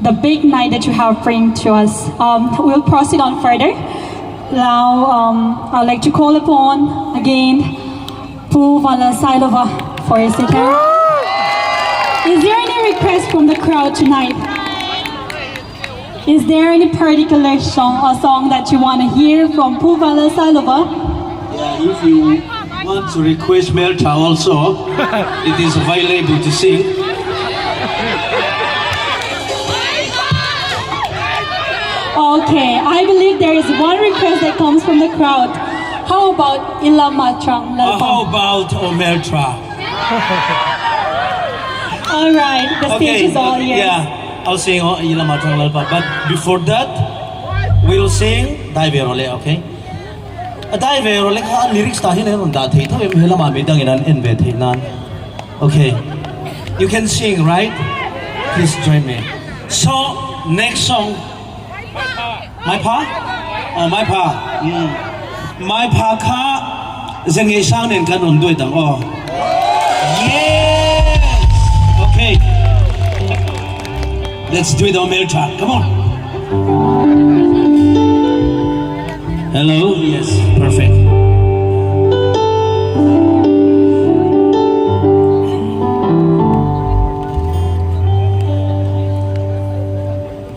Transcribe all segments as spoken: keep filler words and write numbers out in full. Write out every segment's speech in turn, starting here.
the big night that you have bring to us. Um, we'll proceed on further. Now, um, I'd like to call upon again Pu Vanlal Sailova for his interview. Is there any request from the crowd tonight? Is there any particular song or song that you want to hear from Pu Vanlal Sailova? Yeah, if you want to request Meltha also, it is available to sing. Okay, I believe there is one request that comes from the crowd. How about Ila Matrang Lalpa? How about, oh, Meltha? All right, the stage is all yours. Yeah, I'll sing, oh, Ila Matrang Lalpa. But before that, we'll sing Dai Ve Ro Le, okay? A Dai Ve Ro Le kha lyrics ta hi le run da thei tho em, he lama mi dang in an en ve thei nan. Okay. You can sing, right? Please join me. So, next song. Maipha? Oh, Maipha. Maipha kha Zangei Sang nen kan run duai dang aw. Yes! Okay. Let's do it, Meltha. Come on. Hello? Yes, perfect.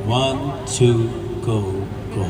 One, two, go, go.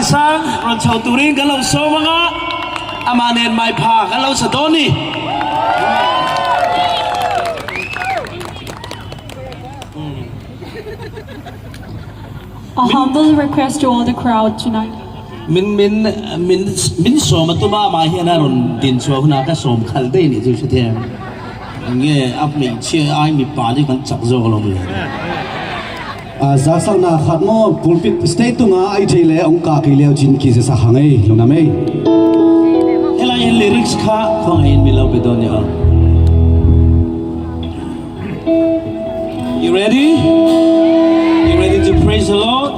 Sâng, ron chautu ding ka lo sawm a, ama nen maipha ka lo sa dawn hi. A humble request to all the crowd tonight. Min, min, min, min sawm a tum a, ama hi ana ron din sua hun a ka sawm khal dei ni chu sa thiam. Nge, a mi chia ai mi pa di kan chak zo lo le. A, zaksakna khat maw, pulpit stage tung a ai thei le hung ka kei leu chin kiziasak hang ei, lungna mei. Helai hin lyrics kha khawng in mi lo pe dawn ni a. You ready? You ready to praise the Lord?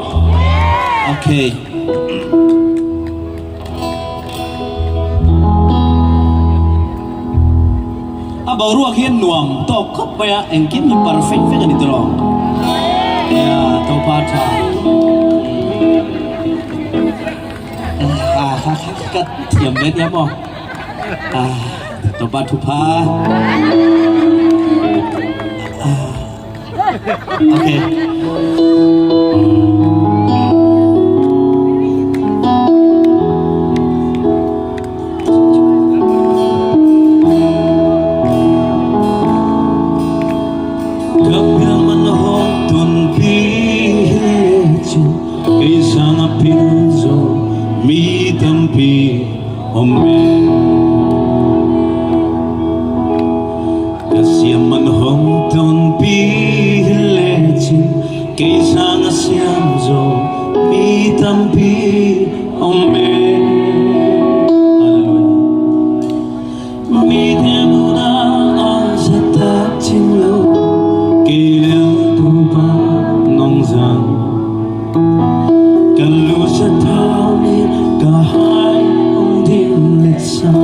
Okay. A boruak hi nuam tawk khop mai a, engkim hi perfect vek a ni tilo. Ya, Toupa tha. A, kha, kha, ka thiam ve dia maw. A, Toupa thupha. A, okay. Ka biakman hawng tunpi hi le chin, kei sâng a pil zo mi tampi um e. Ka siamman hawng tunpi hi le chin, kei sâng a siam zo mi tampi um e. Mite mun a a za tak ching lo, kei leh Toupa nang zang. Ka lu sa thau ni ka hai um ding le sa.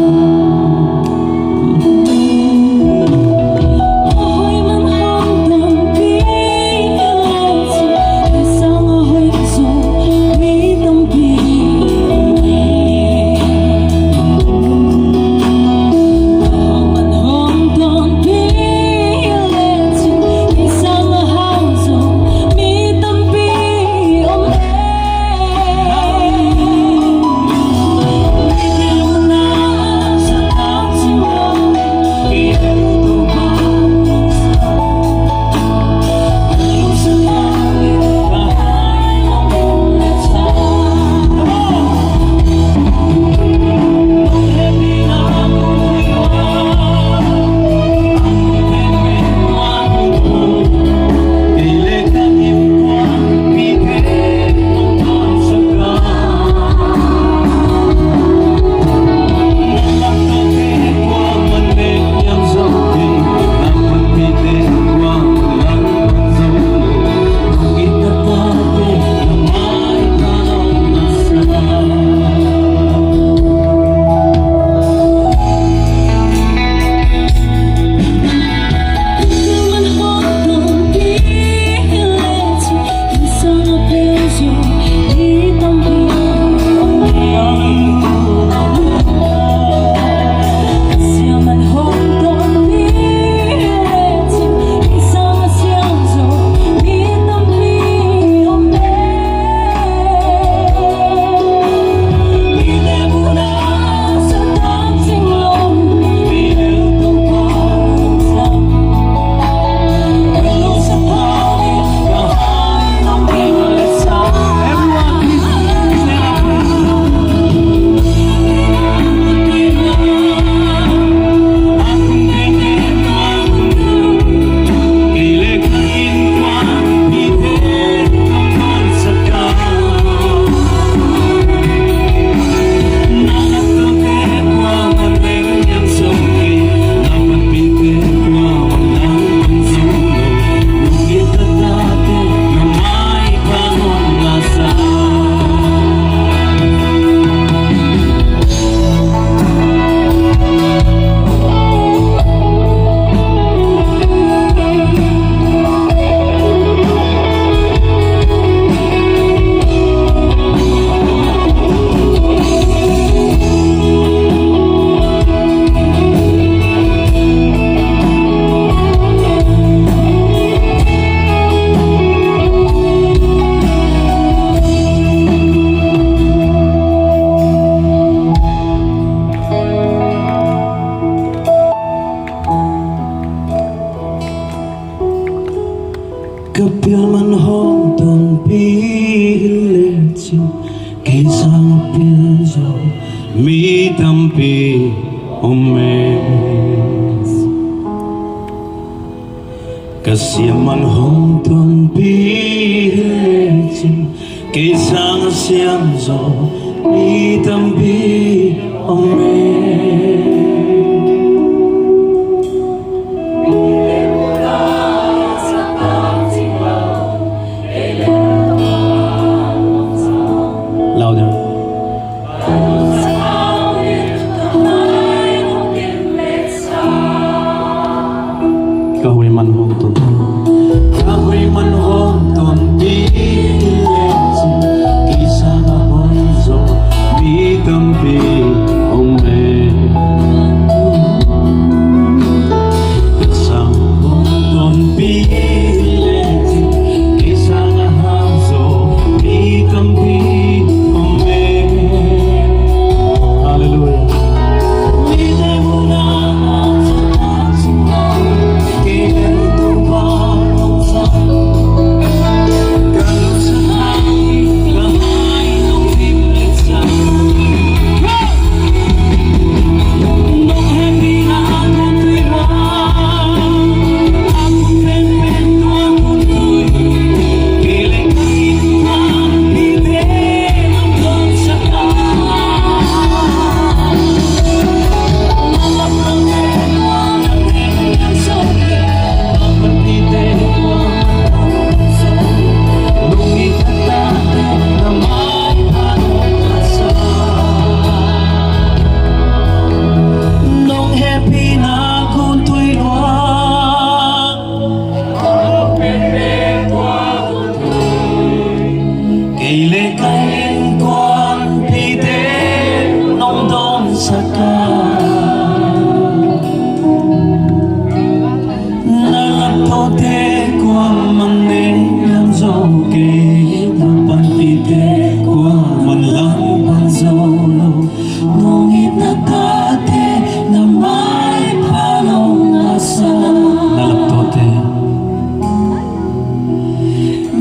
Hawm tonpi hile chin, kei sâng a pil zo mi tampi um e. Ka siam man hawm tonpi hile chin, kei sâng a siam zo mi tampi um e. Louder. Ka hui man hawm ton, ka hui man hawm tonpi le chin, kei sâng a hoi zo mi tampi um e. Ka sâng a hoi tonpi le chin, kei sâng a hoi zo mi tampi um e. Hallelujah. Kei le ka inkuanpite nong dawnsak a, na laptawte kuaman ne lam zo kei, na panpite kuaman lam pan zo lo. Nong itna tate na mai pha lo a sa. Na laptawte,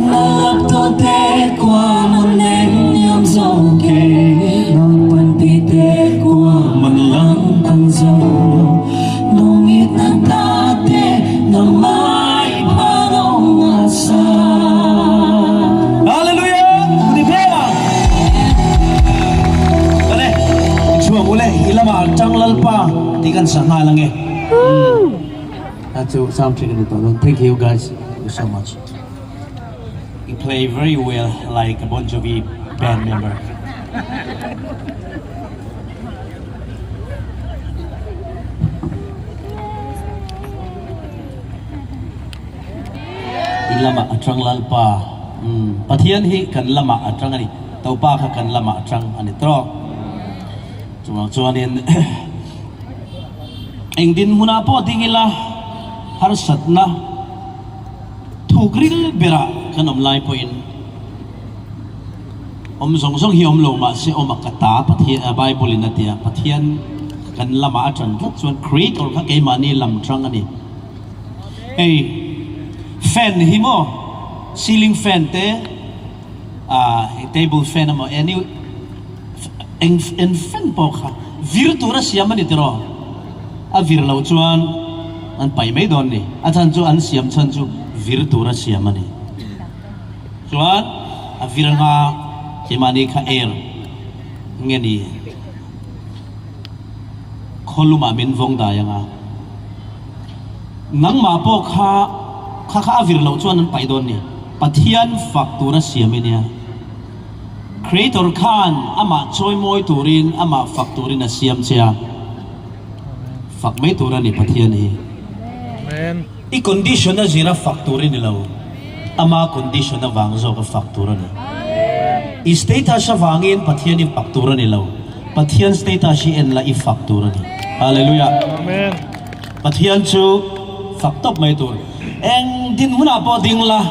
na laptawte kuaman ne lam zo kei, na panpite kuaman lam pan zo lo. Nong itna tate na mai pha lo a sa. Hallelujah. Uni bela. Ale, chuang u le, i lam ah chang Lalpa ti kan sa ngal ang e. Achu sound check ni to. Thank you guys. Thank you so much. You play very well like a Bon Jovi band member. I lam ah a chang Lalpa. Pathian hi kan lam ah a chang a ni. Toupa kha kan lam ah a chang a ni tro. Chuang chuan in, eng dinmun a pawh ding ila, harsatna thukril ber ah kan awm lai pawhin, awm zawng zawng hi awm lo, mahse, awm ah ka ta, Pathian, Bible in a ti a, Pathian kan lam ah a chang vek chuan Creator kha keimahni lam chang a ni. Hei, fan hi maw, ceiling fan te, table fan emaw, any, eng, eng fan pawh kha vir tur a siam a ni tiraw. A vir lo chuan an pai mai dawn ni. A chhan chu an siam chhan chu vir tur a siam a ni. Chuan a vir anga keimahni kha air nge ni, khawlum ah min vawng dai anga, nangma pawh kha, kha kha a vir lo chuan an pai dawn ni. Pathian fak tur a siam i nia. Creator khan amah chawimawi turin, amah fak turin a siam che a. Fak mai tur a ni Pathian hi. I condition a zira fak tur i ni lo. Ama condition avang zawk a fak tur a ni. I status avangin Pathian i fak tur a ni lo. Pathian status hi en la i fak tur a ni. Hallelujah. Pathian chu fak tawp mai tur. Eng dinmun ah pawh ding la,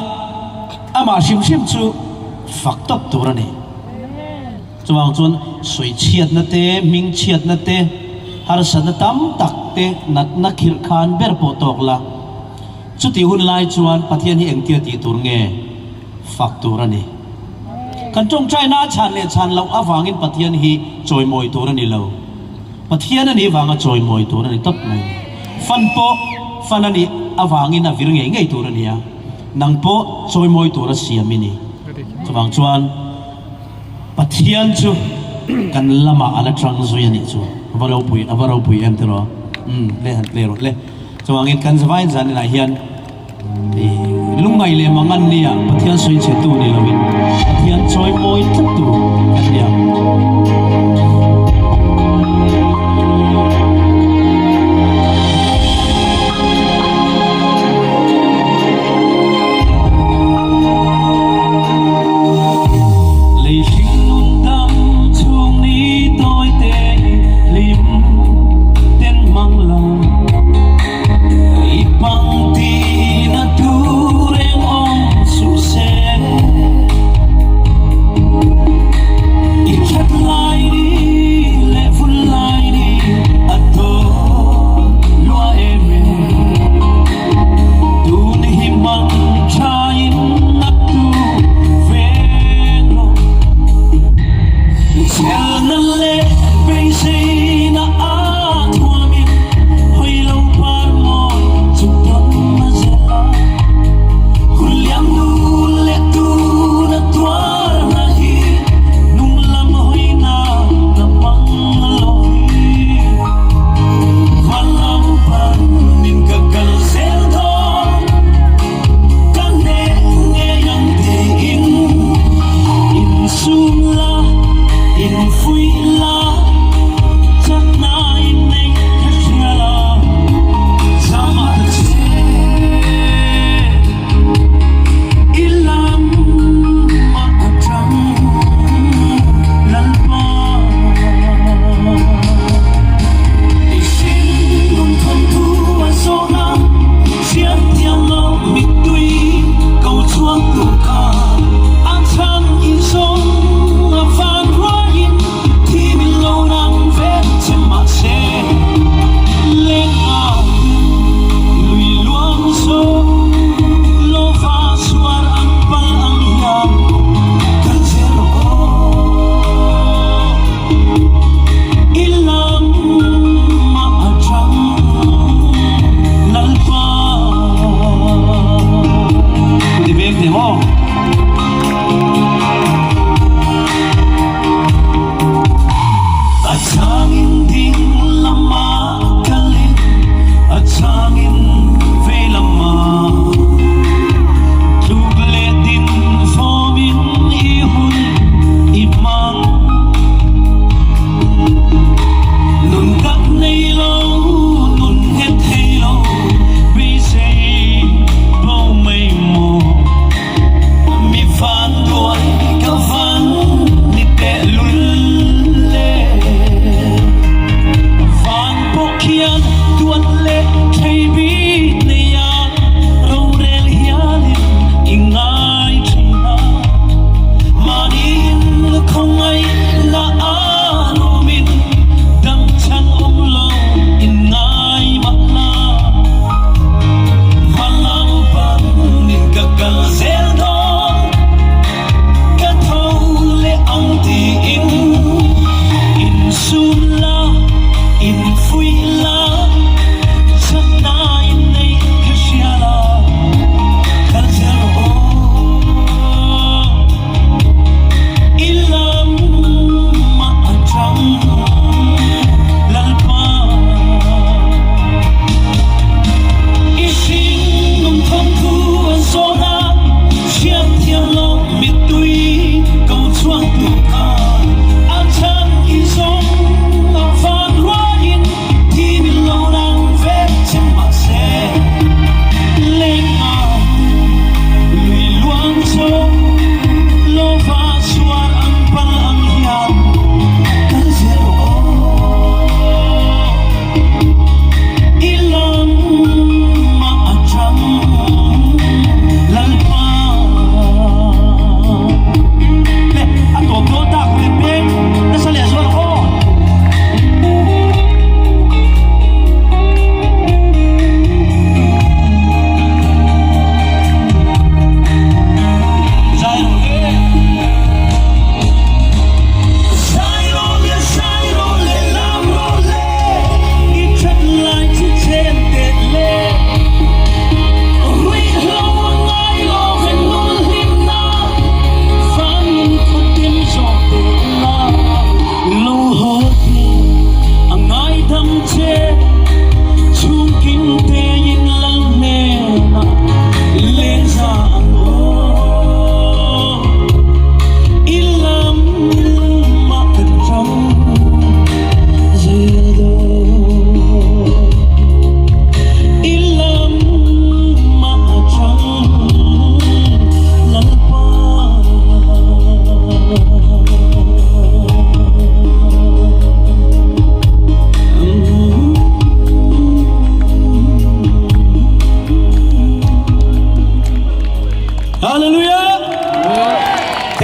ama hrim hrim chu fak tawp tur a ni. Chuvang chuan suichhiatna te, hmingchhiatna te, harsatna tam tak te, natna khirh khan ber pawh tawk la, chuti hun lai chuan Pathian hi engtia tih tur nge? fâk tur a ni. Kan ṭawngṭaina chan leh chan lo avangin Pathian hi chawimawi tur a ni lo. Pathian a ni vang a chawimawi tur a ni tawp mai. Fan pawh, fan a ni avangin a vir ngei ngei tur a ni a. Nang pawh chawimawi tur a siam i ni. Chuvang chuan Pathian chu kan lam ah a la ṭang zui a nih chu. A va ropui, a va ropui em tiraw? Um, le han le rawh le. Chuvangin kan zavaiin zanin ah hian, lungngai leh mangan ni ah Pathian soi che tu ni loin, Pathian chawimawi tlat tu kan ni a. Lei hring nun dam chung ni tawite hlim ten mang lo, i pang tina tu reng awm su se.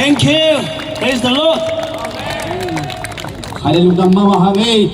Thank you. Praise the Lord. Hallelujah, ma ma ha ei.